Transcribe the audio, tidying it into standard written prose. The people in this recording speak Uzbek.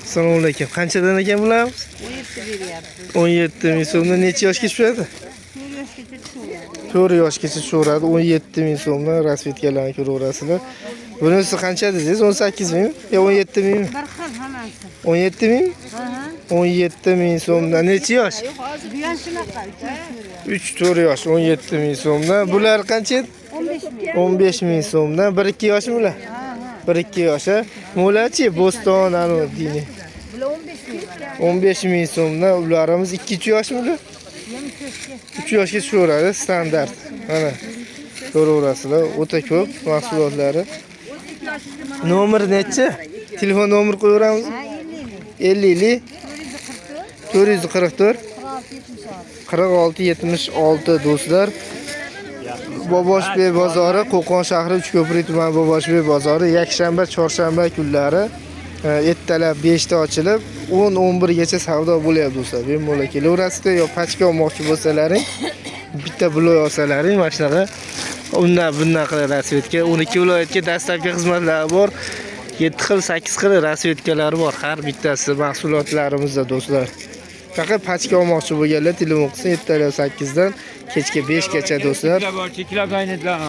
Assalomu alaykum. Qanchadan ekan bular? 17 beryapti. 17 ming so'mdan. Necha yoshga tushadi? 4 yoshgacha tushaveradi. 4 yoshgacha tushaveradi. 17 ming so'mdan расцветка larni ko'raverasizlar. Bunisi qancha dedingiz? 18 mingmi? Yo 17 mingmi? Bir xil hammasi. 17 ming? Aha. 17 ming so'mdan. Necha yosh? Bu ham shunaqa. 3-4 yosh, 17 ming so'mdan. Bular qancha edi? 15 ming. 15 ming so'mdan. 1-2 yoshmi bular? 1-2 yosh, a? Mo'lachi, Bo'ston anu dini. Bular 15 ming. 15 ming so'mdan ularimiz 2-3 yoshmi ular? 3 yoshga tushaveradi standart. Mana ko'raverasizlar, o'ta ko'p mahsulotlari. Nomer nechi? Telefon nomer qo'yaveramiz. Ha, 50 ming. 50 444 46 76 do'stlar. Boboshbey bozori, Qo'qon shahri, Uchko'prik tumani Boboshbey bozori yakshanba, chorshanba kunlari ertalab 5 da ochilib, 10-11 gacha savdo bo'lyapti do'stlar. Bemalol kelaverasizlar yo pachka olmoqchi bo'lsalaring, bitta buloy olsalaring, mana shunaqa undan bundan qilib расцветка, 12 viloyatga доставка xizmatlari bor. 7 xil, 8 xil расцветка lari bor har bittasi mahsulotlarimizda do'stlar. Faqat pachka olmoqchi bo'lganlar telefon qilsin ertalab 8 dan kechki 5 gacha do'stlar. Bor, cheklab aynitlar.